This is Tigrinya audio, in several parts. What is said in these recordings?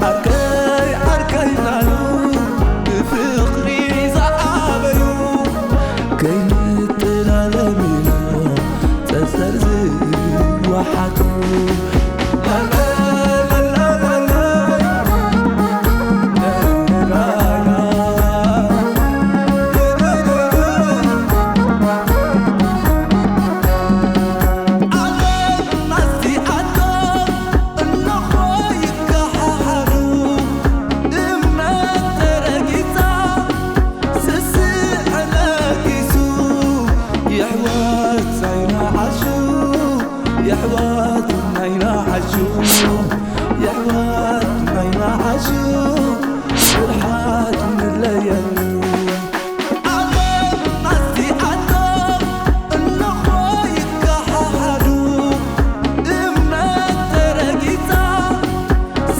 ዓርከይ ዓርከይ ናሉ ብፍቕሪ ዝዓበዩ ከይንጠላለም ኢሎም ጸጸር ዝወሓጡ። የሕዋት ናይና ዓሹ፣ የሕዋት ናይና ዓሹ፣ ብርሓት ንለየሉ። ዓለም ኣስቲኣቶም እንኾ ይከሓሓዱ፣ እምነት ተረጊጻ፣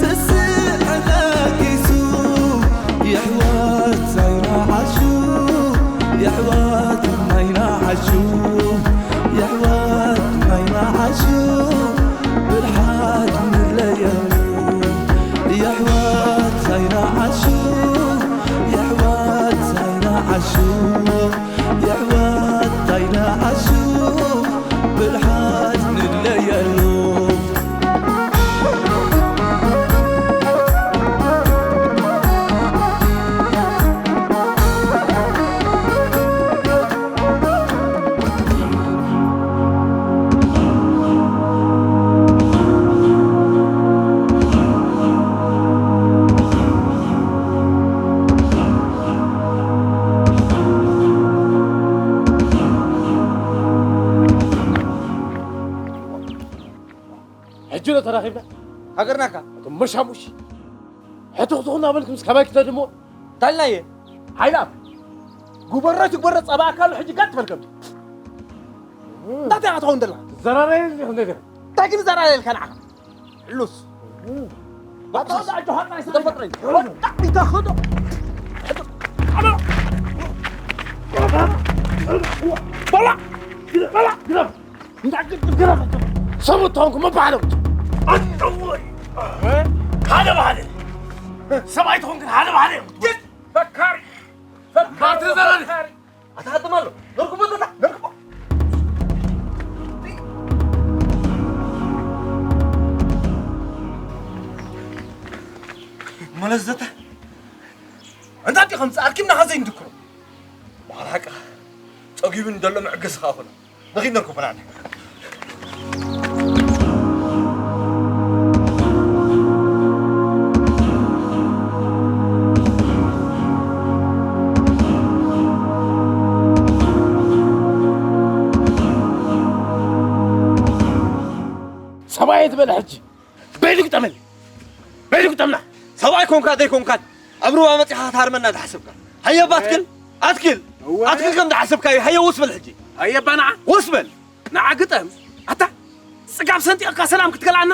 ስስዕ ነጊሱ። የሕዋት ናይና ዓሹ፣ የሕዋት ናይና ዓሹ፣ የሕዋት ናይና ዓሹ፣ ብርሓት ንለየሉ። የሕዋት ናይና ዓሹ፣ የሕዋት ናይና ዓሹ፣ የሕዋት ናይና ዓሹ፣ ብርሓት ንለየሉ። ሕጂ ዶ ተራኺብና? ሃገርናካ። እቶም መሻሙሽ። ሕትኽትኽ እናበልክ ምስ ካባይ ክትህድሞ? እንታይ ኢልናየ? ሓይላ። ጉበሮ ትግበሮ ጸባእካ ኣሎ፣ ሕጂ ጋጥ በል ከምዚ። እንታይ ትኸውን ዘለኻ? ዘራራይ እንዲኹም ነገር። እንታይ ግን ዘራራይ ኢልካ ንዓኻ? ሕሉስ። ባታ ወደ ኣጆኻ ጥራይ ሰራይ። ተፈጥረኝ። ወጣ ኢታኽዶ። በላ። በላ። ግረፍ። ግረፍ። እንታይ ግረፍ። ግረፍ። ሰብ ተኾንኩም መባህሎም። ኣንተወይ። ሓደ ባህለ። ሰብኣይ ተኾንክን ሓደ ባህለ። ፈካሪ። ፈካሪ። ማርቲን ዘረኒ። ፈካሪ። ኣታ ሃድም ኣሎ። ነርክቦ ዘላ፣ ነርክቦ። መለስ ዘታ። እንታይ ዲኹም ጻርኪም ናኻ ዘይንድክሮ? በዓል ሓቃ። ጸጊቡ ንደሎ መዕገሲ ኸኣ ኹሎ። ንኺድ ነርክቦ ንዓና። ሰብኣይ ትበል ሕጂ። በይሉ ግጠመኒ። በይሉ ግጠምና። ሰብኣይ ኮንካ ዘይኮንካን ኣብ ሩባ መጺኻ ክትሃርመና ዝሓሰብካ። ሃየ ኣባ ኣትክል፣ ኣትክል፣ እወ። ኣትክል ከም ዝሓሰብካዮ። ሃየ ውስ በል ሕጂ። ሃየ ኣባ ንዓ። ውስ በል። ንዓ ግጠም። ኣታ ጽጋብ ሰንጢቕካ ሰላም ክትከልኣና?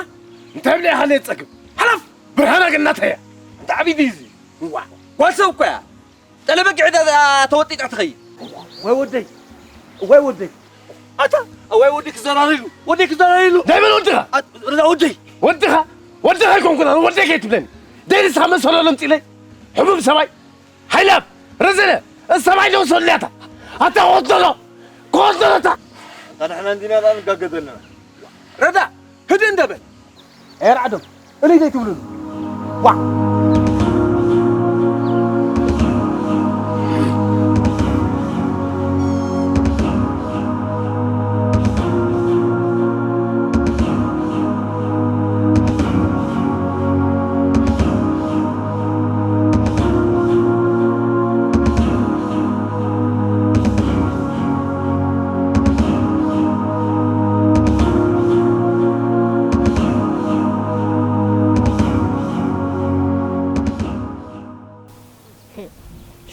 እንታይ ብለይ ሃለ ጸግብ። ሓለፍ። ብርሃና ግን ናተያ። እንታይ ዓብዪ ድዩ እዚ? ዋ። ጓል ሰብ እኮ እያ። ጠለበጊዕ ዳ ተወጢጣ ትኸይድ። ወይ ወደይ። ወይ ወደይ። ኣታ፣ ኣዋይ ወደይ ክዘራረሉ፣ ወደይ ክዘራረሉ። ደይ በል ወድኻ። ኣት-፣ ረዛ ወደይ። ወድኻ? ወድኻ ኣይኮንኩን ኣነ፣ ወደይ ከይትብለኒ። ደይ ንስኻ መሰሎ ለምጺለይ። ሕቡብ ሰብኣይ። ሓይላብ፣ ረዘነ፣ ሰብኣይ ደው ሰልያታ። ኣታ ክወስዶ ኣሎ። ክወስዶ ኣሎ ኣታ። ኣታ ንሕና እንዲና ደኣ ንጋገ ዘለና። ረዳ፣ ህድእ እንደ በል። ኤርዓዶም፣ እልይ ዘይትብሉሉ። ዋዕ።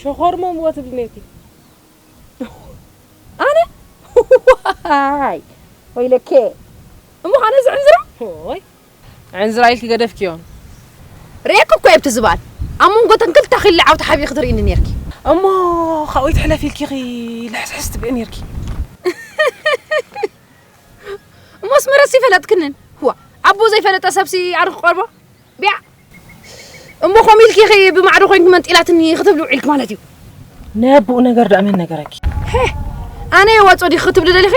ሸኾርሞም እዎ ትብሊ ነይርኪ። ኣነ? ዋይ፣ ወይለኬ። እሞ ኣነ እዚ ዕንዝራ? ኦይ፣ ዕንዝራ ኢልኪ ገደፍክዮ። ርእየኪ እኮ እየ ኣብቲ ዝባን። ኣብ መንጎ እተን ክልተ ኺሊ ዓውቲ ሓቢእኪ ትርእይኒ ነይርኪ። እሞ ካብኡ ይትሕለፍ ኢልኪ ኺ ልሕስሕስ ትብኢ ነይርኪ። እሞ ኣስመረስ ይፈለጥክንን? ዋ፣ ኣቦ ዘይፈለጠ ሰብሲ ኣርኺ ቆርቦ? ቢያ! እሞ ከምኡ ኢልኪ ኢኺ ብማዕዶ ኮይንኪ መንጢላትኒ ክትብሊ ውዒልኪ ማለት እዩ። ናይ ኣቦኡ ነገር ደኣ መን ነገረኪ? ሄ! ኣነ የዋጽኦ ዲኺ ክትብሊ ደሊኺ?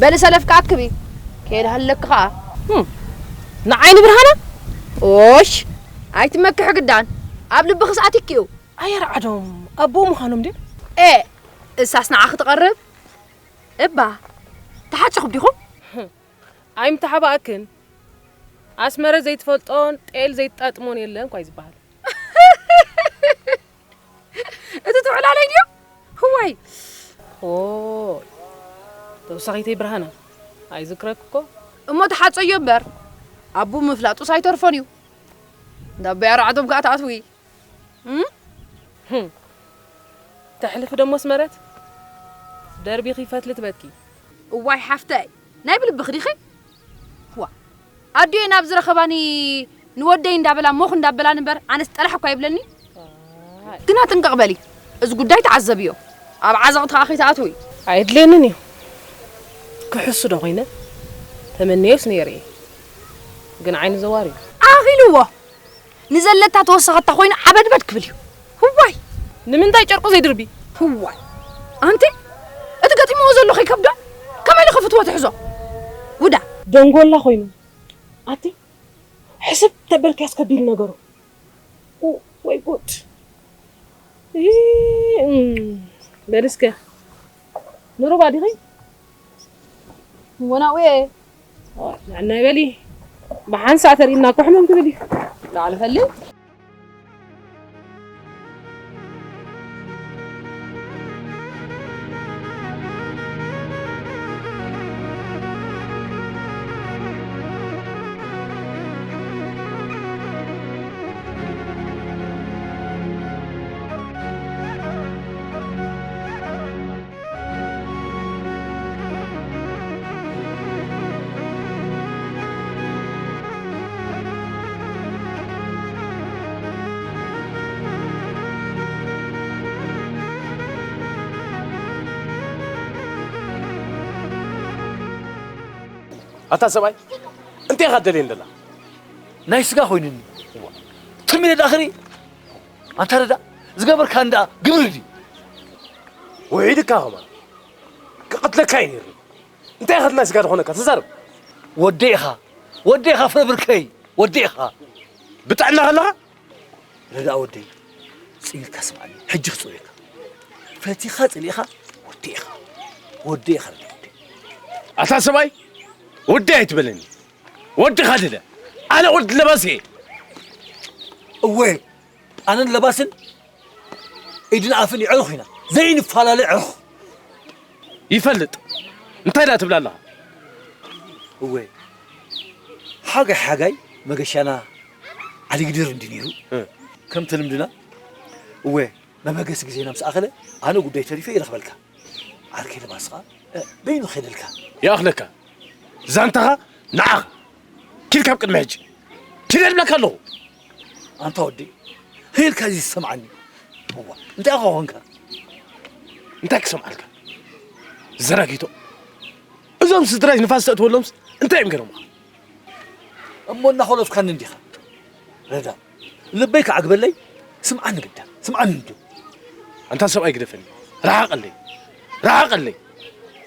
በሊ ሰለፍኪ ኣክቢ። ከየድሃለኪ ኸኣ። ህም። ንዓይኒ ብርሃና? ኦሽ! ኣይትመክሒ ግዳን። ኣብ ልብኺ ሰኣቲኪ እዩ። ኣየርዓዶም ኣቦኡ ምዃኖም ድዩ? ኤ! እሳስ ንዓኺ ትቐርብ? እባ! ተሓጺኹም ዲኹም? ኣይምተሓባእክን። ኣስመረ ዘይትፈልጦን ጤል ዘይትጣጥሞን የለን እኳ እዩ ዝበሃል። እቲ ትውዕላለይ ድዩ? ህዋይ! ኦይ፣ ተወሳኺተይ ብርሃና፣ ኣይዝክረክ እኮ። እሞ ተሓጸዮ እምበር፣ ኣቡ ምፍላጡስ ኣይተርፎን እዩ። እንዳ ኣቦይ ኣርዓዶም ከኣ ትኣትዊ። እም? ህም። ተሕልፊ ደሞ ኣስመረት፣ ደርቢኺ ፈትሊ ትበኪ። እዋይ ሓፍተይ፣ ናይ ብልብኺ ዲኺ? ዋ፣ ኣዲኤ ናብ ዝረኸባኒ ንወደይ እንዳበላ ሞኽ እንዳበላ ንበር፣ ኣነስ ጠላሕ እኳ ይብለኒ። ኣይ። ግና ጥንቅቕ በሊ፣ እዚ ጉዳይ ተዓዘብዮ። ኣብ ዓዘቕቲ ከኣ ከይትኣትዊ። ኣየድልየንን እዩ። ክሕሱ ዶ ኮይነ? ተመንዮስ ነይረ እየ። ግን ዓይኒ ዘዋር እዩ። ኣኺልዎ። ንዘለታ ተወሰኸታ ኮይኑ ዓበድበድ ክብል እዩ። ህዋይ! ንምንታይ ጨርቁ ዘይድርቢ? ህዋይ! ኣንቲ፣ እቲ ገጢምዎ ዘሎ ከይከብዶ? ከመይ ኢሉ ክፍትዎ ትሕዞ? ውዳ! ደንጎላ ኮይኑ። ኣቲ፣ ሕስብ ተበልክያስ ከቢድ ነገሩ። ኡ፣ ወይ ጉድ። ኢ፣ እም፣ በል እስከ። ንሩባ ዲኺ? እወ ናኡየ። ንዕናይ በሊ። ብሓንሳእ ተሪእና እኮ ሕምም ክብል እዩ። ላዕሊ ፈሊ። ኣታ ሰብኣይ፣ እንታይ ኢኻ ትደልየኒ ደላ? ናይ ስጋ ኮይኑኒ። ትም ኢለ ደኣ ክርኢ። ኣንታ ረዳ፣ ዝገበርካኒ ደኣ ግብሪ ድዩ? ውዒድካ ኸማን። ክቐትለካ እዩ ነይሩ። እንታይ ኢኻ ናይ ስጋ ዝኾነካ? ተዛረብ። ወዲ ኢኻ። ወዲ ኢኻ ፍረ ብርከይ። ወዲ ኢኻ። ብጥዕና ከለኻ? ረዳ ወደይ፣ ጽን ኢልካ ስምዓኒ። ሕጂ ክጽውየካ። ፈቲኻ ጽሊእኻ ወዲ ኢኻ። ወዲ ኢኻ ረዳ ወደይ። ኣታ ሰብኣይ፣ ወዲ ኣይትበለኒ። ወድኻ ድለ። ኣነ ወዲ ለባስ እየ። እወ፣ ኣነን ለባስን ኢድን ኣፍን ይዕሩኽ ኢና። ዘይንፈላለ ዕሩኽ። ይፈልጥ። እንታይ ደኣ ትብል ኣለኻ? እወ፣ ሓጋይ ሓጋይ መገሻና ዓሊ ግድር እንዲ ነይሩ። እ። ከምቲ ልምድና፣ እወ፣ መበገሲ ግዜና ምስ ኣኸለ፣ ኣነ ጉዳይ ተሪፈ ይረኽበልካ። ዓርከይ ለባስ ኸኣ፣ እ፣ በይኑ ኸይደልካ። ይኣኽለካ። ዛንታኻ ንዓኻ። ኪድ ካብ ቅድሚ ሕጂ። ኪድ እብለካ ኣለኹ። ኣንታ ወዲ፣ ሄልካ እዚ ዝሰምዓኒ። እዋ፣ እንታይ ኢኻ ኾንካ? እንታይ ክሰምዓልካ? ዘራጊቶ። እዞም ስድራይ ንፋስ ተእትወሎምስ እንታይ እዮም ገይሮምኻ? እሞ እናኾለፍካኒ እንዲኻ። ረዳ፣ ልበይ ክዓግበለይ፣ ስምዓኒ ግዳ፣ ስምዓኒ እንዶ። ኣንታ ሰብኣይ ግደፈኒ። ርሓቐለይ። ርሓቐለይ።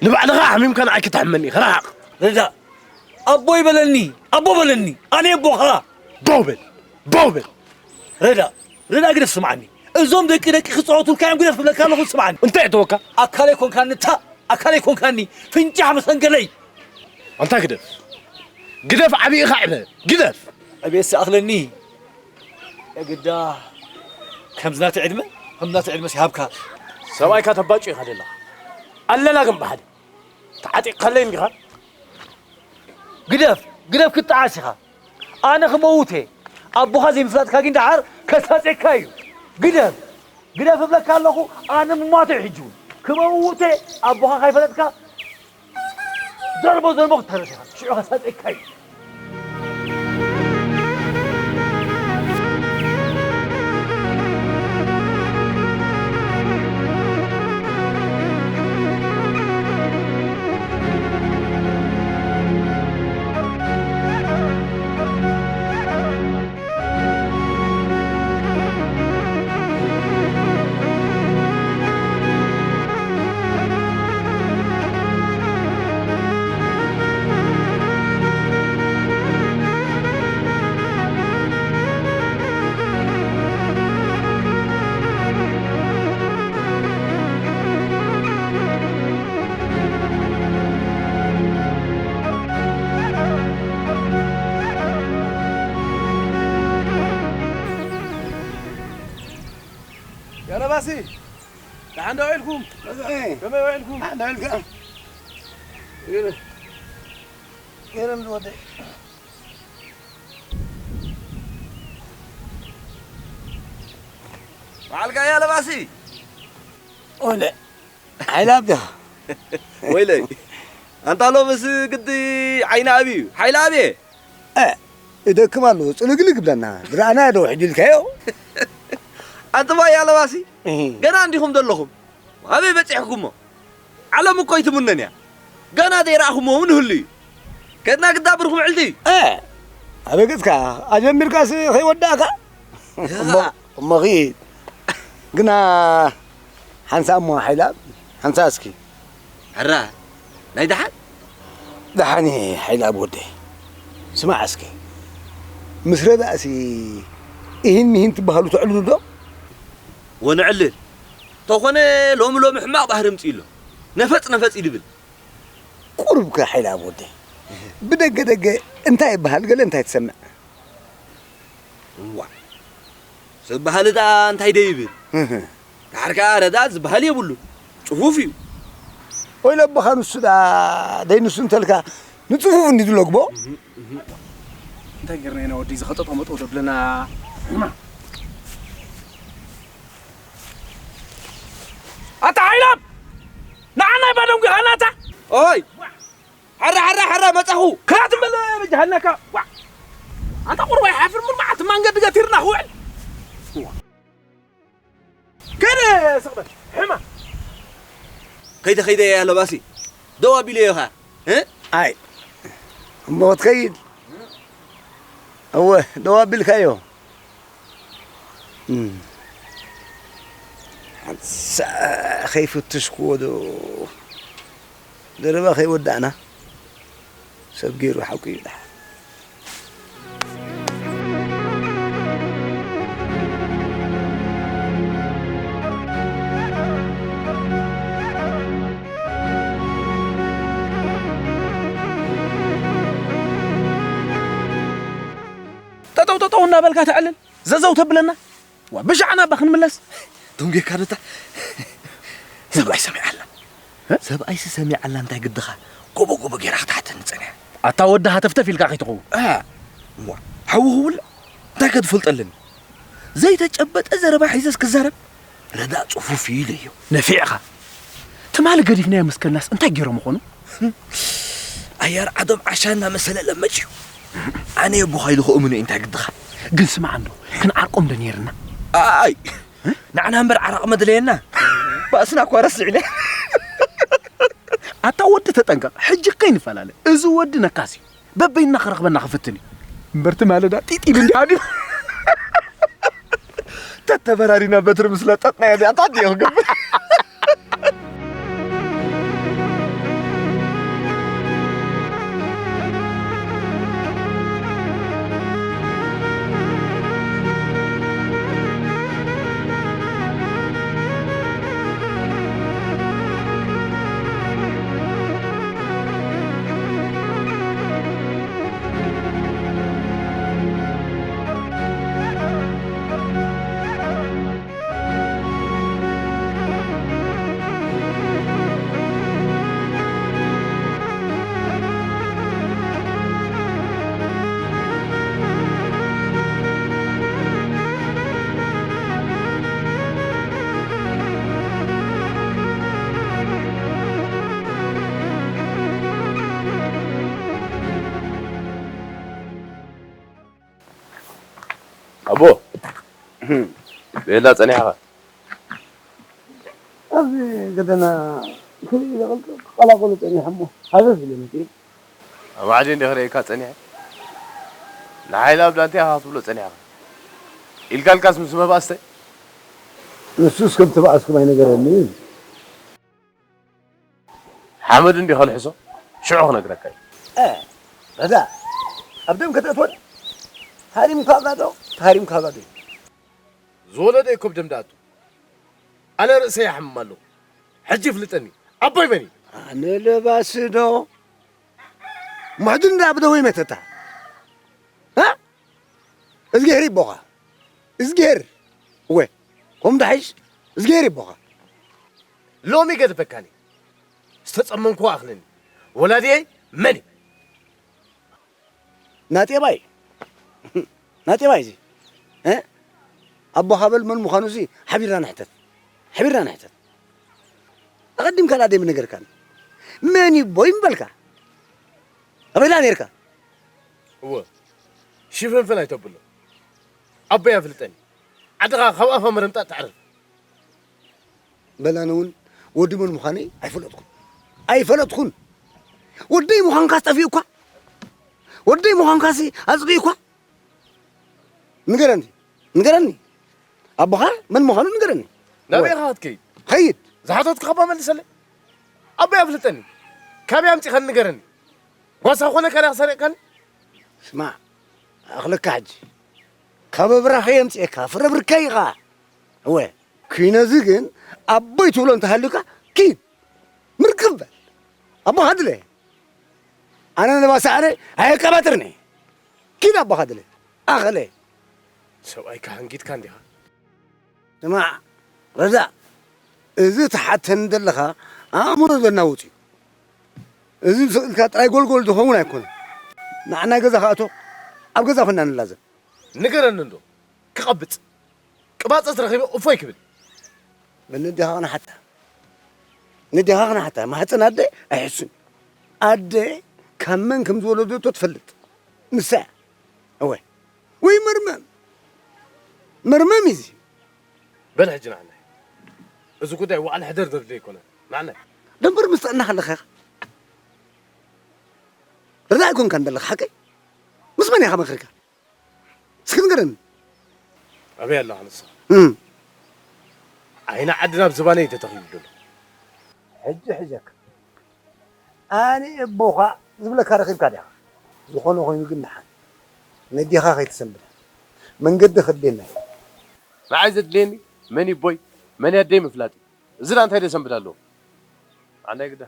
ንባዕልኻ ኣሕሚምካ ንዓይ ክተሕመኒ ኢኻ። ርሓቕ። ረዳ፣ ኣቦይ በለኒ፣ ኣቦ በለኒ፣ ኣነ ኣቦኻ። ቦው በል፣ ቦው በል። ረዳ፣ ረዳ ግደፍ ስምዓኒ። እዞም ደቂ ደቂ ክጻወቱልካ እዮም ግደፍ ክብለካ ኣለኹ ስምዓኒ። እንታይ እተወካ? ኣካለይ ኮንካኒ እታ፣ ኣካለይ ኮንካኒ። ፍንጫሕ መሰንገለይ። ኣንታ ግደፍ። ግደፍ ዓቢ ኢኻ ዕበ። ግደፍ። ዕቤት ሰኣኽለኒ። የግዳ ከምዚ ናተይ ዕድመ፣ ከምዚ ናተይ ዕድመ ሲሃብካ። ሰብኣይካ ተባጩ ኢኻ ደለኻ። ኣለና ግን ብሓደ። ተዓጢቕካለይ እንዲኻ? ግደፍ፣ ግደፍ ክትጠዓስ ኢኻ። ኣነ ክመውት እየ። ኣቦኻ ዘይምፍላጥካ ግን ደሓር ከሳጼካ እዩ። ግደፍ፣ ግደፍ እብለካ ኣለኹ። ኣነ ምሟት እየ ሕጂ እውን። ክመውት እየ። ኣቦኻ ካይፈለጥካ ዘርቦ ዘርቦ ክትተርፍ ኢኻ። ሽዑ ከሳጼካ እዩ። እንዳ ውዒልኩም? መግቢ። ከመይ ውዒልኩም? ኣንዳ ውዒልካ? ገለ፣ ገለ እንዶ ወደይ። በዓልካ እያ ለባሲ? ወደ ሓይላ ኣብዲኻ? ወይለይ። ኣንታ ሎምስ ግዲ ዓይኒ ኣብዩ። ሓይላ ኣብየ? እ፣ ይደክም ኣሎ። ጽልግልግ ብለና። ዝረኣናዮ ዶ ውሕጅ ኢልካዮ? ኣንትማ እያ ለባሲ? እህ። ገና እንዲኹም ዘለኹም። ኣበይ በጺሕኩሞ? ዓለም እኮ ኣይትምነን እያ። ገና ዘይረኣኹሞ እውን ይህሉ እዩ። ከድና ግዳ ብርኹም ዕልቲ። እ፣ ኣበይ ገጽካ? ኣጀሚርካስ ከይወዳእካ? እዛ። እሞ፣ እሞ ኺድ። ግና ሓንሳእ እሞ ሓይላ፣ ሓንሳእ እስኪ። ሕራ፣ ናይ ደሓን? ደሓን እየ ሓይላ ኣብ ወደይ። ስማዕ እስኪ። ምስ ረዳእሲ ኢሂን ሚሂን ትበሃሉ ተዕልሉ ዶ? ወንዕልል። ተኾነ ሎሚ ሎሚ ሕማቕ ባህሪ ምጽኡ ኣሎ። ነፈጽ ነፈጽ እዩ ድብል። ቁሩብ ከ ሓይላ ኣብ ወደይ። ብደገ ደገ እንታይ ይበሃል ገለ እንታይ ትሰምዕ? እዋ። ሰብ በሃሊ ደኣ እንታይ ደይብል? እህ። ደሓር ከኣ ረዳእ ዝበሃል የብሉን። ጽፉፍ እዩ። ወይ ለቦኻ ንሱ ደኣ ደይ ንሱ እንተልካ ንጽፉፍ እንዲ ዝለግቦ? እህ፣ እህ። እንታይ ጌርና ኢና ወዲ ዝኸጠጦ መጥኦ ደብለና? ኣታ ሓይሎም! ንዓና ይባዶም ጌኻና ኣታ! ኦይ! ሓራ፣ ሓራ፣ ሓራ፣ መጻኹ። ክላት በል በጃሃልናካ። ዋ! ኣንታ ቁሩብ ኣይሓፍር ምን መዓት ማንገዲ ገቲርና ክውዕል። ከደ ስቕ በል። ሕማ። ከይደ፣ ከይደ እያ ለባሲ። ደው ኣቢለ እየ ኸኣ። እ? ኣይ። እሞ ክትከይድ? እወ፣ ደው ኣቢልካዮ። እም። ሓንሳእ ከይፍትሽክዎ ዶ ዘረባ ከይወዳእና ሰብ ገይሩ ሓቁ እዩ ደሓን። ጠጠው ጠጠው እናበልካ ተዕልል። ዘዘው ተብለና? ዋ፣ ብሻዕና እባ ክንምለስ። ደንጒኻ ዶ እታ? ሰብኣይ ሰሚዓ ኣላ። እ? ሰብኣይሲ ሰሚዓ ኣላ፣ እንታይ ግድኻ? ጎቦ ጎቦ ጌራ ክትሓተኒ ጸኒሓ። ኣታ ወዲ ሃተፍተፍ ኢልካ ከይትኸውን። እ፣ እዋ፣ ሓዊ ክውልዕ? እንታይ ከ ትፈልጠለኒ? ዘይተጨበጠ ዘረባ ሒዘስ ክዛረብ? ረዳእ ጽፉፍ እዩ ኢለዮ። ነፊዕኻ። ትማሊ ገዲፍናዮ ምስ ከድናስ እንታይ ገይሮም ይኾኑ? ኣያር ዓዶም ዓሻ እናመሰለ ለመጭ እዩ። ኣነ የቦኻ ኢሉ ክእምኖ እዩ፣ እንታይ ግድኻ? ግን ስማዕ እንዶ፣ ክንዓርቆም ዶ ነይርና? ኣይ፣ ንዓና እምበር ዓራቕ መድለየና። ባእስና እኳ ረሲዕና። ኣታ ወዲ ተጠንቀቕ፣ ሕጂ ከይንፈላለ። እዚ ወዲ ነካሲ እዩ። በበይንና ክረኽበና ክፍትን እዩ። እምበር እቲ ማለዳ ጢጥ ኢሉ እንዲዩ ኣድሩ። ተተበራሪና በትሪ ምስ ለጠጥናዮ እዚኣ እንታይ ድዮ ክገብር? ኣቦ፣ ቤላ ጸኒሕኻ? ኣብዚ ገደና ክቐላቐሉ ጸኒሐ እሞ፣ ሃሰስ ኢለ መጺኤ። ኣብ ዓዲ እንደ ክርእየካ ጸኒሐ። ንሓይሊ ኣብ ዳንቴ ኢኻ ክትብሎ ጸኒሕኻ። ኢልካልካስ ምስ መባእስተ? ንሱስ ከምቲ ባእስኩም ኣይነገረንን። ሓመድ እንዲ ከልሕሶ ሽዑ ክነግረካ እዩ። እ፣ ረዳ፣ ኣብ ደም ከተእትወኒ? ሃሪምካ ዶ? ተሃሪምካ ዶ? ዝወለደ ይኮብ ደም ደኣቱ። ኣነ ርእሰይ ይሓምም ኣለኹ። ሕጂ ይፍልጠኒ። ኣቦይ መን እዩ? ኣነ ለባሲ ዶ? ማዕድን እንዳ ብደወይ መተታ። እ? እዝግሄር ይቦኻ። እዝግሄር። እወ። ከምኡ ዶ ሓይሽ? እዝግሄር ይቦኻ። ሎሚ ገድፈካኒ። ዝተጸመምኩዎ ኣኽለኒ። ወላዲየይ መን እዩ? ናጤባይ። ናጤባይ እዚ። እ? ኣቦኻ በል መን ምዃኑ እዚ ሓቢርና ንሕተት። ሓቢርና ንሕተት። ኣቐዲምካ ለኣደይ ምነገርካኒ። መን እዩ ኣቦይ ምበልካ? ኣበይ ደኣ ነይርካ? እወ። ሽፍንፍን ኣይተብሎ። ኣቦይ ኣፍልጠኒ። ዓድኻ ካብ ኣፋ ምርምጣጥ ተዕርፍ። በል ኣነ እውን ወዲ መን ምዃነይ ኣይፈለጥኩን። ኣይፈለጥኩን። ወደይ ምዃንካስ ጠፊኡኳ። ወደይ ምዃንካሲ ኣጽቂእኳ። ንገረኒ። ንገረኒ። ኣቦኻ መን ምዃኑ ንገረኒ። ናበይ ኢኻ ክትከይድ? ኸይድ። ዝሓተትኩኻ እባ መልሰለይ። ኣቦይ ኣፍልጠኒ። ካበይ ኣምጺኻኒ ንገረኒ። ጓሳ ኮነ ካልኣ ክሰርቀካኒ? ስማዕ፣ ኣኽለካ ሕጂ። ካብ ኣብራኸይ ኣምጺኤካ፣ ፍረ ብርከይ ኢኻ። እወ፣ ኪነዚ ግን ኣቦይ ትብሎ እንተሃልዩካ፣ ኪድ። ምርክብ በል። ኣቦኻ ድለ። ኣነ ነባሳዕረ ኣየቀባጥርኒ። ኪድ ኣቦኻ ድለ። ኣኸለ። ሰብኣይካ ሃንጊድካ እንዲኻ? ስማዕ፣ ረዳእ፣ እዚ ትሓተኒ ዘለኻ ኣእምሮ ዘናውጽ እዩ። እዚ ስቕ ኢልካ ጥራይ ጎልጎል ዝኸውን ኣይኮነን። ንዓና ገዛ ክኣቶ፣ ኣብ ገዛ ኮንና ንላዘብ። ንገረኒ እንዶ፣ ክቐብጽ። ቅባጸት ረኺበ እፎይ ክብል። በል ነዴኻ ክነሓታ። ነዴኻ ክነሓታ። ማህፀን ኣደ ኣይሕሱን። ኣደ ካብ መን ከም ዝወለደቶ ትፈልጥ። ንሳ እያ። እወ። ወይ መርመም። መርመም እዩ እዚ። በል ሕጂ ንዓናይ። እዚ ጉዳይ ዋዕላ ሕደር ዘድልዮ ኣይኮነን። ንዓናይ። ደንበር ምስ ጥዕና ከለኻ ኢኻ። ርዳእ ኣይኮንካን ዘለኻ ሓቀይ? ምስ መን ኢኻ መኺርካ? እስኪ ንገረኒ። ኣበይ ኣለኻ ንስኻ? እም። ዓይኒ ዓድና ኣብ ዝባነይ እዩ ተተኺሉ ዘሎ። ሕጂ ሕጀካ። ኣነ እቦኻ ዝብለካ ረኺብካ ዲኻ? ዝኾነ ኮይኑ ግን ደሓን ነዴኻ ከይትሰንብዳ። መንገዲ ከድልየና እዩ። ንዓይ ዘድልየኒ መን ይቦይ መን ያደይ ምፍላጥ እዩ። እዚ ደኣ እንታይ ደሰንብዳ ኣለዎ? ኣነ ግዳ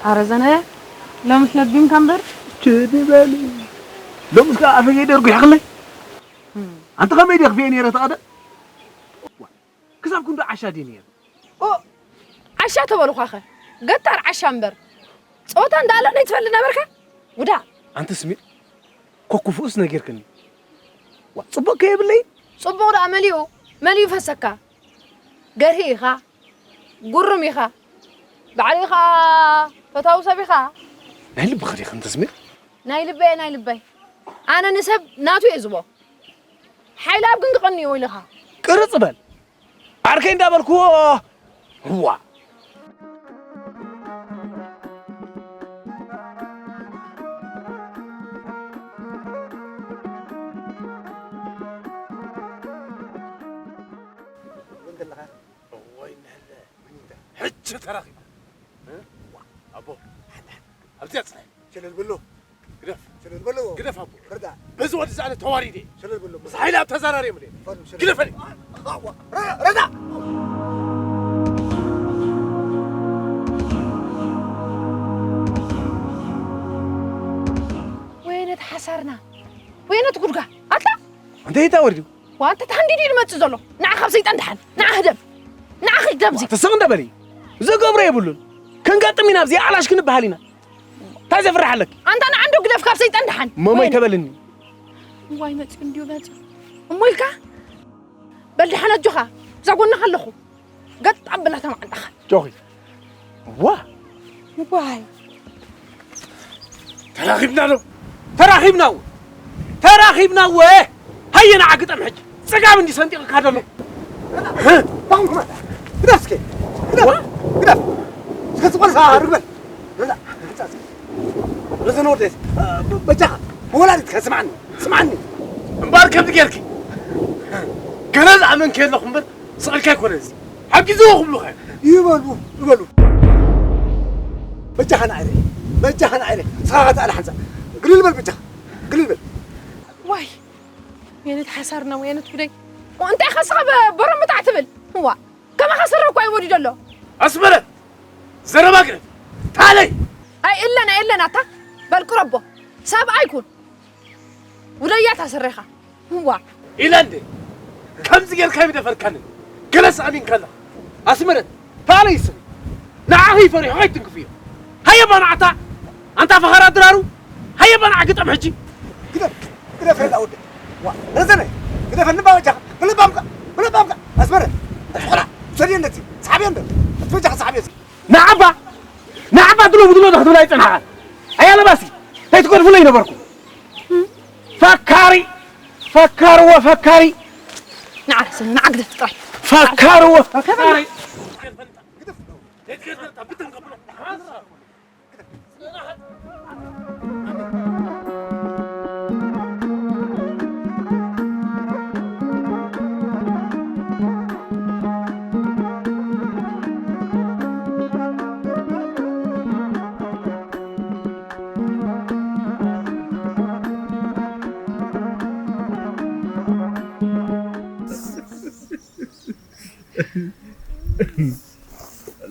ኣረ ዘነ ሎምስ ለቢምካ እምበር። ችዲ በሊ። ሎምስ ከኣ ኣፈየ ደርጉ ይሕኽለይ። ኣንቲ ከመይ ደኽፍየ ነይረ ተቐደ? ክሳብ ክንዱ ዓሻ ድዩ ነይሩ? ኦ፣ ዓሻ ተበልኳኸ? ገታር ዓሻ እምበር። ጸወታ እንዳኣለና ይትፈልጥ ነበርካ? ውዳ። ኣንቲ ስሚር፣ ኮኩፉእስ ነጊርክኒ። ዋ፣ ጽቡቕ ከየብለይ? ጽቡቕ ደኣ መሊኡ፣ መሊኡ ፈሰካ። ገርሂ ኢኻ፣ ጉርም ኢኻ። ባዕሉ ኢኻ ፈታዊ ሰብ ኢኻ። ናይ ልብኺ ዲኺ ኣንቲ ስሚር? ናይ ልበይ፣ ናይ ልበይ። ኣነ ንሰብ ናቱ እየ ዝቦ። ሓይላብ ግን ክቐንዮ ኢልኻ። ቅርጽ በል። ዓርከይ እንዳበልክዎ፣ ህዋ። እወይ፣ ንሕለ። ሕጂ ተራኺብና። እ? ኣቦ፣ ኣብዚኣ ጽናሕ። ሸለል በሎ። ግደፍ። ሸለል በሎ። ግደፍ ኣቦ። ርዳ። በዚ ወዲ ዝኣነ ተዋሪደ። ሸለል በሎ። ምስ ሓይሊ ኣብ ተዘራርየ ምደ። ፈሉ ሸለል። ግደፈኒ። ኣዋ። ረ-፣ ረዳ። ወይነት ሓሳርና። ወይነት ጉድጋ። ኣታ? ኣንተ የታ ወሪዱ? ዋንተ ተሃንዲዱ እዩ ዝመጽእ ዘሎ። ንዓ ካብ ሰይጣን ደሓን። ንዓ ህደም። ንዓ ኺድ ደምዚ። ተስቕ እንደ በሊ። ዝገብሮ የብሉን። ክንገጥም ኢና፣ ኣብዚ ኣላሽ ክንበሃል ኢና። እንታይ ዘፍርሕ ኣለኪ? ኣንታ ንዓ እንዶ ግደፍ ካብ ሰይጣን ደሓን። መሞይ ወይነ። ተበልኒ። እዋይ መጺኡ እንዲዩ መጺኡ። እሞ ኢልካ? በል ደሓን ኣጆኻ። እዛ ጎንኻ ኣለኹ። ገጥ ኣበላታ ማዕንጣኻ። ጆኺ። ዋ። ዋይ። ተራኺብና ዶ? ተራኺብና እወ። ተራኺብና እወ። ሃየ ንዓ ግጠም ሕጂ። ጽጋብ እንዲ ሰንጢቕካ ደሎ። ግደፍ እስከ። ግደፍ። ግደፍ። እስከ ጽቆልሳ ርግበል። ረዛ። ረዛ። ረዛ ነው ወደስ። በጃኻ። ወላዲት ከስማዕኒ። ስምዓኒ እምበኣር ከምዚ ጌርኪ ገለ ዝኣመንኪ ኣለኹ እምበር ስቕ ኢልካ ኣይኮነን እዚ ሓጊዝዎ ክብሉኻ እዮም። ይበሉ ይበሉ። በጃኻ ንዓይ ርእ በጃኻ ንዓይ ርእ ንስኻ ኸኣ ተኣለ ሓንሳእ ግልል በል በጃኻ ግልል በል። ዋይ የነት ሓሳርና ወየነት ጉዳይ እንታይ ኸስኻ በሮም ብታዕ ትብል ዋ ከማኻ ስረ እኳ ይወዲዶ ኣሎ። ኣስመረት ዘረባ ግደፍ ታለይ ኣይ እለና የለና እታ በል ቅረቦ ሰብኣይ ኩን ውደያ እታ ስረኻ ዋ ኢላ እንዴ ከምዚ ጌርካ ይምደፈርካንን ገለስ ኣሚንካላ ኣስመረት ታለይ ስም ንዓኺ ይፈሪሑ ከይትንክፍዮ ሃየ ባናዕታ ኣንታ ፈኸራ ድራሩ ሃየ ባናዕ ግጠም ሕጂ ግደፍ ግደፍ ሄላ ወደ ዋ ረዘነ ግደፍ እንባ በጃኻ ብልባምካ ብልባምካ ኣስመረት ቆላ ሰድየ እንደቲ ሰሓብየ እንደ በጃኻ ሰሓብየ ንዓባ ንዓባ ድሎ ብድሎ ዶ ክትብል ኣይጸናሓን ኣያ ለባሲ እንታይ ትገድፉለይ ነበርኩም ፈካሪ ፈካርዎ ፈካሪ ንዓረሰ ንዓግደፍ ጥራይ ፈካርዎ ፈካሪ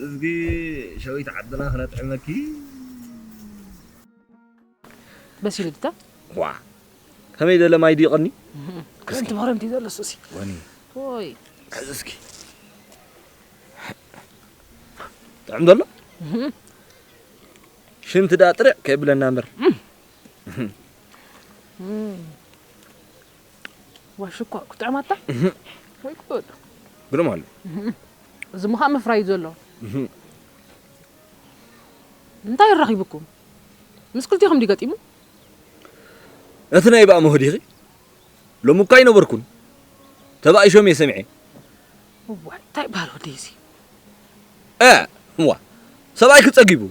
እስኪ ሸዊት ዓድና ክነጥዕመኪ በሲሉ ድታ ዋ ከመይ ደለ ማይ ድዩ ቀኒ ክንቲ መረምቲ ዘሎ ሱሲ ወኒ ወይ ሕዚ እስኪ ጥዕም ዘሎ ሽንቲ ዳ ጥርዕ ከይብለና እምበር ዋሽኳ ክትዕማታ ወይ ክበሉ ግርም ኣሎ እዚ ምኻ ምፍራይ ዘሎ እንታይ ይራኺብኩም ምስ ክልቲኹም ድገጢሙ እቲ ናይ ብኣ መሆዲኺ ሎሚ እኳ ኣይነበርኩን ተባኢሾም እየ ሰሚዐ እዋይ እንታይ ይበሃል ወደይ እዚ እ እዋ ሰብኣይ ክፀጊቡ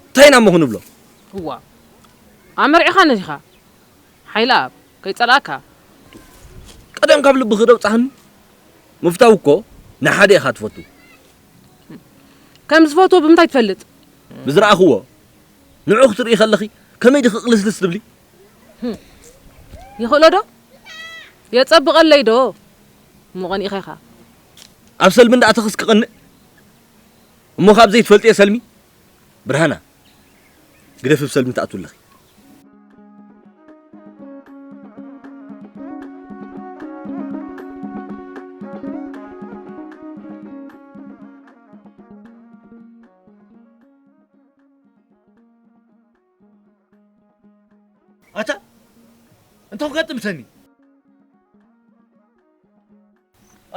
እንታይ ኢና እሞ ክንብሎ እዋ ኣመርዒኻ ነዚኻ ሓይላ ኣብ ከይፀላእካ ቀደም ካብ ልብኺ ደውፃኽኒ ምፍታው እኮ ንሓደ ኢኻ ትፈቱ ከም ዝፈትዎ ብምንታይ ትፈልጥ ብዝረኣኽዎ ንዑ ክትርኢ ከለኺ ከመይ ድኺ ቅልስልስ ትብሊ ይኽእሎ ዶ የፀብቐለይ ዶ እሞ ቀኒእኻ ኢኻ ኣብ ሰልሚ እንዳእተኽስ ክቐንእ እሞ ካብ ዘይትፈልጥዮ ሰልሚ ብርሃና ግደፊ ብሰልሚ ትኣትው ኣለኺ ኣታ እንቶም ገጥምተኒ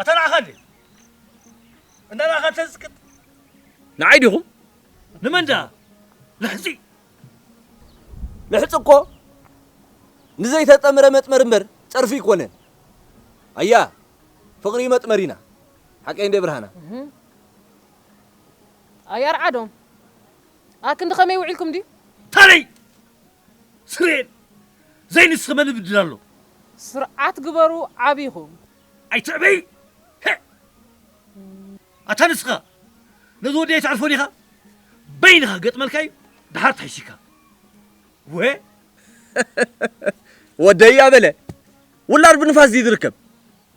ኣታ ንዓኻ እንዴ እንዳ ንዓኻ ተዝቅጥ ንዓይ ዲኹም ንመን ደኣ ልሕፂ ልሕፂ እኮ ንዘይተጠምረ መጥመር እምበር ፀርፊ ይኮነን ኣያ ፍቕሪ መጥመር ኢና ሓቀይ እንደ ብርሃና ኣያርዓዶም ኣክንዲ ከመይ ውዒልኩም ድዩ ታለይ ስሬን ዘይንስኺ መን ብድል ኣሎ ስርዓት ግበሩ ዓብይኹም ኣይትዕበይ ኣታ ንስኻ ነዚ ወዲ ኣይትዕርፎ ዲኻ በይንኻ ገጥመልካ እዩ ድሓር ትሓይሽካ ወ ወደያ በለ ውላድ ብንፋስ ድዩ ዝርከብ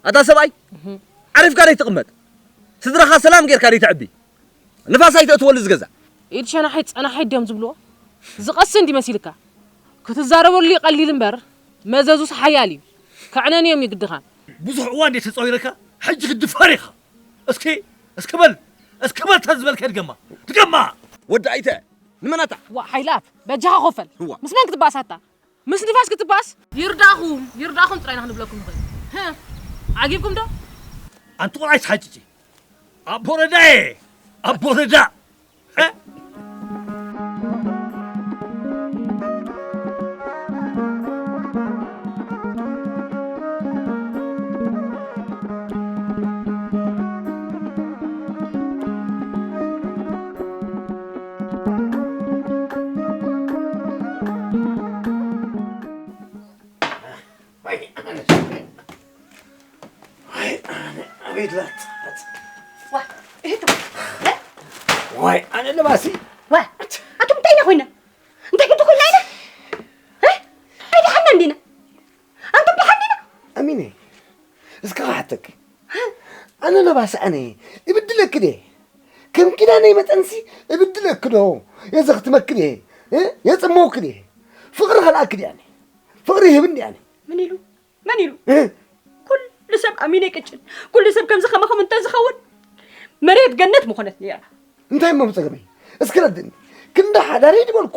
ኣታ ሰብኣይ ዓሪፍካ ደይ ትቕመጥ ስድራኻ ሰላም ጌርካ ደይ ተዕቢ ንፋስ ኣይተእትወሉ ዝገዛ ኢድ ሸናሓይ ፀናሓይ ድዮም ዝብልዎ ዝቐስን ድዩ መሲልካ ክትዛረበሉ ይቐሊል እምበር መዘዙስ ሓያል እዩ ከዕነን እዮም ይግድኻን ብዙሕ እዋን ደይ ተፃዊረካ ሕጂ ክትድፈር ኢኻ እስኪ እስኪ በል እስኪ በል እታ ዝበልካ ድገማ ድገማ ወዲ ኣይተ ንመናታ ዋ ሓይላፍ በጃኻ ኮፈል ምስ መን ክትባሳታ ምስ ንፋስ ክትባስ ይርዳኹም ይርዳኹም ጥራይ ኢና ክንብለኩም ንኽእል ዓጊብኩም ዶ ኣንቲ ቆልዓ ይትሓጭጪ ኣቦ ረዳ እየ ኣቦ ረዳ ዋ፣ እህቱ፣ እ? ዋይ፣ ኣነ ለባሲ። ዋ፣ ኣቱም እንታይ ኢና ኮይና? እንታይ ክንዲ ኮይና ኢና? እ? ኣይደሓና እንዲና? ኣንቱም ደሓን ዲና? ኣሚነ፣ እስከ ክሓተኪ። ኣነ ለባሲ ኣነ እብድለኪ ድየ? ከም ኪዳነይ መጠንሲ እብድለኪ ዶ? የዘኽትመኪ ድየ? እ? የጽመወኪ ድየ? ፍቕሪ ከልኣኪ ድየ ኣነ? ፍቕሪ ይህብን ድየ ኣነ? ምን ኢሉ? መን ኢሉ? እ? ኩሉ ሰብ ኣሚነ ቅጭን፣ ኩሉ ሰብ ከምዚ ከማኹም እንተዝኸውን መሬት ገነት ምኾነት ነይራ። እንታይ እሞ ብጸገመይ? እስኪ ረድእኒ። ክንዲ ሓዳረይ ድበልኩ፣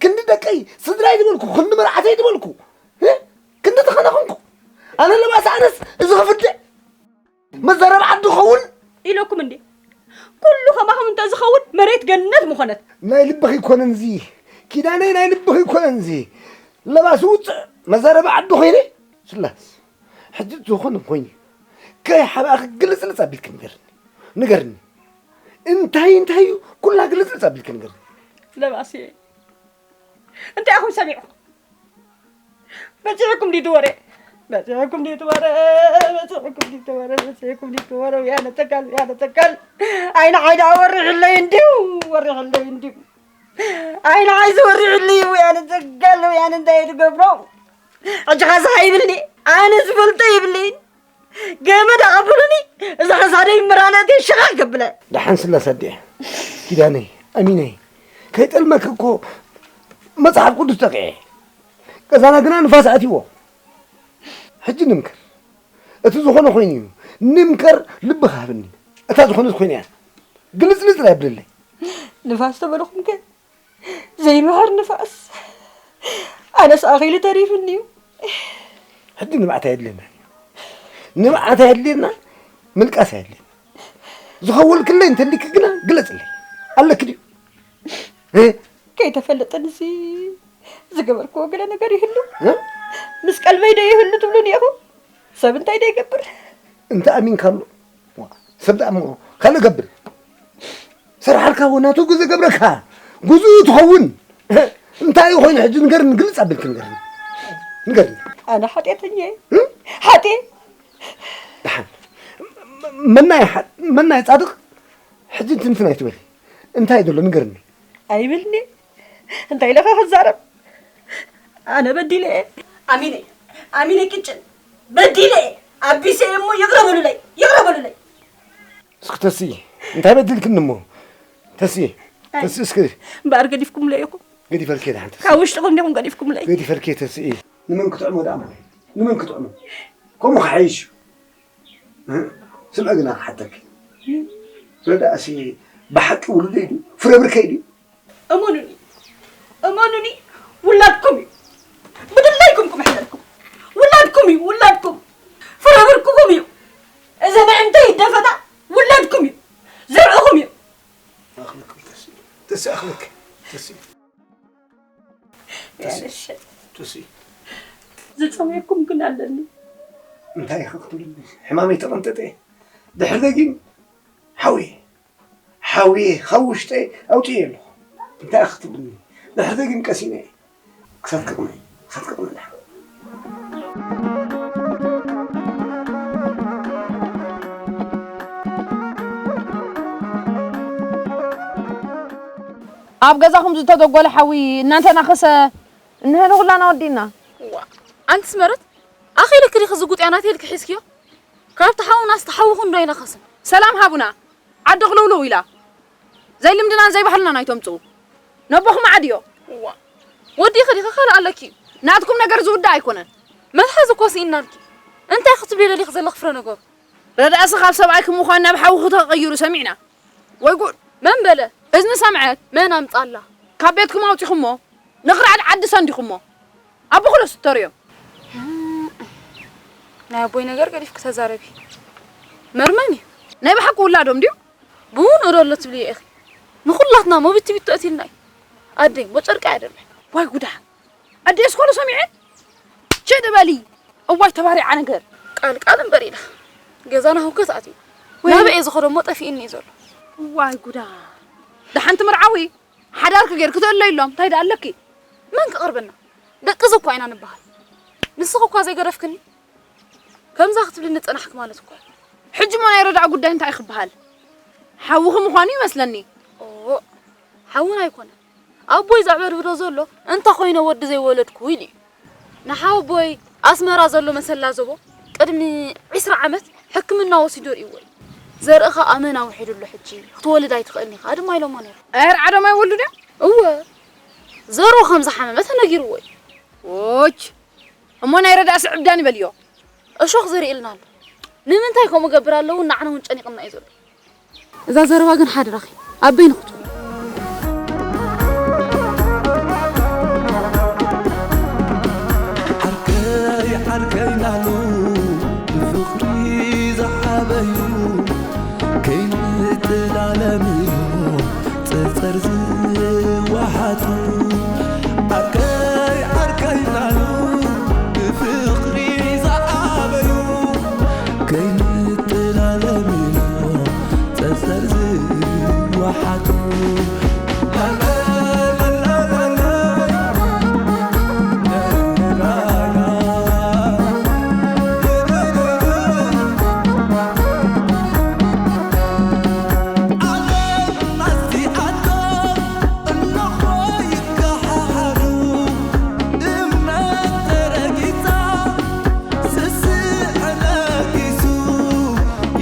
ክንዲ ደቀይ፣ ስድራይ ድበልኩ፣ ክንዲ መርዓተይ ድበልኩ፣ እ? ክንዲ ተኸናኸንኩ። ኣነ ለባስ ኣነስ እዚ ክፍድዕ መዛረብ ዓዲ ኸውን ኢለኩም እንዴ? ኩሉ ከማኹም እንተዝኸውን መሬት ገነት ምኾነት። ናይ ልብኺ ይኮነን እዚ ኪዳነይ፣ ናይ ልብኺ ይኮነን እዚ ለባስ ውፅዕ መዛረብ ዓዲ ኮይነ ስላስ ሕጂ ዝኾነ ኮይኑ ከይሓባእኺ ግልፅልፅ ኣቢልኪ ንገርኒ፣ ንገርኒ እንታይ እንታይ እዩ ኩላ ግልፅልፅ ኣቢልኪ ንገርኒ። ለባስየ እንታይ ኢኹም ሰሚዕኩም? በጺሕኩም ዲቲ ወረ? በጺሕኩም ዲቲ ወረ? በጺሕኩም ዲቲ ወረ? በጺሕኩም ዲቲ ወረ? ወያነ ተካል፣ ወያነ ተካል። ዓይኒ ዓይኒ ወሪሕለይ እንዲዩ፣ ወሪሕለይ እንዲዩ። ዓይኒ ዓይዚ ወሪሕለይ ወያነ ተካል፣ ወያነ እንታይ ትገብሮ? ሕጂ ኻሳ ይብልኒ፣ ኣነ ዝፈልጦ ይብልኝ። ገመድ ኣቐብሉኒ፣ እዛ ኸሳደይ ምራለቲ ሽቓ ከብለ። ደሓን ስላስ ኣዲአ፣ ኪዳነይ፣ ኣሚነይ፣ ከይጠልመኪ እኮ መጽሓፍ ቅዱስ ጠቂዐ። ገዛና ግና ንፋስ ኣትይዎ። ሕጂ ንምከር። እቲ ዝኾነ ኮይኑ እዩ። ንምከር ልቢ ሃብኒ። እታ ዝኾነት ኮይና እያ። ግልጽልጽ ኣይብለለይ። ንፋስ ተበልኹም ከ? ዘይምሃር ንፋስ። ኣነስ ኣኺሉ ተሪፍኒ እዩ። ሕጂ ንብዓት ኣየድልየናን እዩ። ንብዓት ኣየድልየና፣ ምልቃስ ኣየድልየና። ዝኸወልክለይ እንተሊኪ ግና ግለጽለይ። ኣለኪ ድዩ? እ? ከይተፈለጠንሲ ዝገበርክዎ ገለ ነገር ይህሉ? እ? ምስ ቀልበይ ዶ ይህሉ ትብሉኒ ኢኹም? ሰብ እንታይ ዶ ይገብር? እንተ ኣሚንካሉ፣ ዋ፣ ሰብ ደኣ እሞ ካልእ ገብር። ሰርሓልካ ወናቱ ግዜ ገብረካ፣ ጉዙ ትኸውን። እንታይ ኮይኑ ሕጂ ንገርኒ፣ ግልጽ ኣቢልኪ ንገርኒ። ንገርኒ። ኣነ ሓጢኣተኛ እየ። እ? ሓጢ- ደሓን። መናይ ሓ-፣ መናይ ጻድቕ? ሕጂ ትንትን ኣይትበሊ። እንታይ ዘሎ ንገርኒ። ኣይብልኒ። እንታይ ኢለ ኸ ክዛረብ? ኣነ በዲለ እየ። ኣሚነ፣ ኣሚነ ቅጭን፣ በዲለ እየ። ኣቢሰ እየ እሞ ይቕረ በሉለይ፣ ይቕረ በሉለይ። እስኪ ተስኢ፣ እንታይ በዲልክኒ እሞ? ተስኢ፣ ኣይ፣ ተስኢ እስኪ። እምበኣር ገዲፍኩምለይ ኢኹም። ገዲፈልኪ እየ ደሓን ተስኢ። ካብ ውሽጥኹም ዲኹም ገዲፍኩምለይ? ገዲፈልኪ እየ ተስኢ። ንመን ክጥዕሞ ደኣ ማለት? ንመን ክጥዕሞ? ከምኡ ክሓይሽ እዩ። እ? ስምዒ ግና ክሓተኪ። ረዳእሲ ብሓቂ ውሉደይ ድዩ? ፍረ ብርከይ ድዩ? እመኑኒ፣ እመኑኒ፣ ውላድኩም እዩ። ብድላይኩም ክምሕለልኩም። ውላድኩም እዩ፣ ውላድኩም። ፍረ ብርክኹም እዩ። እዘን ኣዕንተይ ይደፈና፣ ውላድኩም እዩ። ዘርእኹም እዩ። ኣኽለኩም ተስኢ፣ ተስኢ ኣኽለክ፣ ተስኢ። ተስኢ፣ ያለሽ። ተስኢ። ዝጸውየኩም ግን ኣለኒ። እንታይ ኢኺ ክትብልኒ? ሕማመይ ተቐንጠጠ። ድሕሪ ግን ሓውየ፣ ሓውየ ካብ ውሽጠይ ኣውፅኤ ኣለኹ። እንታይ ክትብልኒ? ድሕሪ ግን ቀሲነ እየ። ክሳብ ክቕመ፣ ክሳብ ክቕመ። ኣብ ገዛኹም ዝተደጎለ ሓዊ እናተናኸሰ እንሀ ንኹላና ወዲእና። ዋ፣ ኣንቲ ስመረት፣ ኣኺልኪ ዲኺ ዝጉጥያ ናተይ ኢልኪ ሒዝክዮ? ካብቲ ሓውናስ እቲ ሓዊ ክንዶ ኣይነኸስን። ሰላም ሃቡና። ዓዲ ቅልውልው ኢላ። ዘይልምድናን ዘይባህልናን ኣይተምጽኡ። ነቦኹም ዓድዮ። ዋ፣ ወዲኺ ዲኺ ካልእ ኣለኪ። ናትኩም ነገር ዝውዳእ ኣይኮነን። መትሓዚ እኮ ስኢናልኪ። እንታይ ክትብሊ ደሊኺ ዘለኺ ፍረ ነገሩ? ረዳእሲ ካብ ሰብኣይኪ ምዃን ናብ ሓውኺ ተቐይሩ ሰሚዕና። ወይ ጉድ! መን በለ? እዝኒ ሰምዐት። መን ኣምጻላ? ካብ ቤትኩም ኣውጺኹሞ፣ ንኽርዓድ ዓዲ ሰንዲኹሞ። ኣቦ ኩለስ ተርእዮ። ናይ ኣቦይ ነገር ገዲፍኪ ተዛረቢ። መርመን እዩ። ናይ ብሓቂ ውላዶም ድዩ? ብውን እዶ ኣሎ ትብልዮ ኢኺ። ንኹላትና ሞቢት ቢቶ እትልና እዩ። ኣደይ፣ ሞ ጨርቂ ኣይደለ። ዋይ ጉዳ! ኣደይ እስኮሎ ሰሚዐ? ችድ በሊ። እዋይ ተባሪዓ ነገር። ቃል ቃል እምበር ኢላ። ገዛና ህውከት ኣትዩ። ወይ ናበይ እየ ዝኸዶ እሞ ጠፊእኒ እዩ ዘሎ። ዋይ ጉዳ! ደሓንቲ ምርዓዊ ሓዳርኪ ጌርኪ ትእለይ ኢሎም። እንታይ ደኣ ኣለኪ? መን ክቕርበና? ደቅዚ እኳ ኢና ንበሃል። ንስኺ እኳ ዘይገደፍክኒ። ከምዛ ክትብልኒ ጸናሕኪ ማለት እኮ እዩ። ሕጂ እሞ ናይ ረዳእ ጉዳይ እንታይ ክበሃል? ሓውኺ ምዃኑ ይመስለኒ። ኦ፣ ሓውና ኣይኮነን። ኣቦይ ዘዕበድብዶ ዘሎ እንተ ኾይነ ወዲ ዘይወለድኩ ኢሉ እዩ። ንሓወቦይ ኣስመራ ዘሎ መሰላ ዞቦ ቅድሚ ዕስራ ዓመት ሕክምና ወሲዱ ርእይዎ እዩ። ዘርእኻ ኣመና ውሒዱ ኣሎ ሕጂ፣ ክትወልድ ኣይትኽእልን ኢኻ ድማ ኢሎሞ ነይሩ። ኣየር ዓዶም ኣይወልዱ ድያ? እወ፣ ዘሩ ከም ዝሓመመ ተነጊርዎ እዩ። ዎች፣ እሞ ናይ ረዳእ ስዕብ ዳን ይበልዮ። እሾኽ ዘሪእልና ኣሎ። ንምንታይ ከምኡ ገብር ኣለዉ? ንዓና እውን ጨኒቕና እዩ ዘሎ። እዛ ዘረባ ግን ሓደራኺ ኣብ በይንኹም ትኹን። ዓርከይ ዓርከይ ናሉ ብፍቕሪ ዝዓበዩ ከይንጥላለም ኢሎ ጸጸር ዝወሓጡ ዓርከይ ዓርከይ ናሉ ብፍቕሪ ዝዓበዩ ከይንጥላለም ኢሎ ጸጸር ዝወሓጡ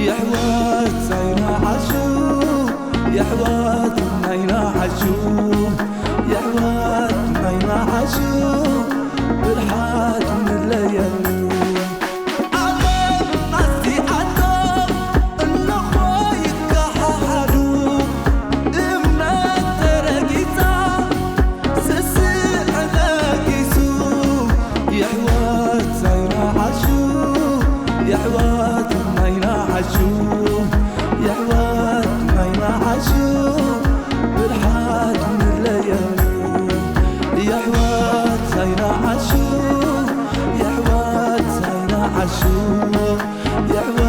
የሕዋት ናይና ዓሹ፣ የሕዋት ናይና ዓሹ፣ የሕዋት ናይና ዓሹ፣ ብርሓት ንለየሉ። ዓለም ኣስቲኣቶ እንኾ ይከሓሓዱ፣ እምነት ተረጊጻ ስስዕ ነጊሱ። የሕዋት ናይና ዓሹ፣ የሕዋት ናይና ዓሹ፣ የሕዋት ናይና ዓሹ፣ ብርሓት ንለየሉ። የሕዋት ናይና ዓሹ፣ የሕዋት ናይና ዓሹ፣ የሕዋት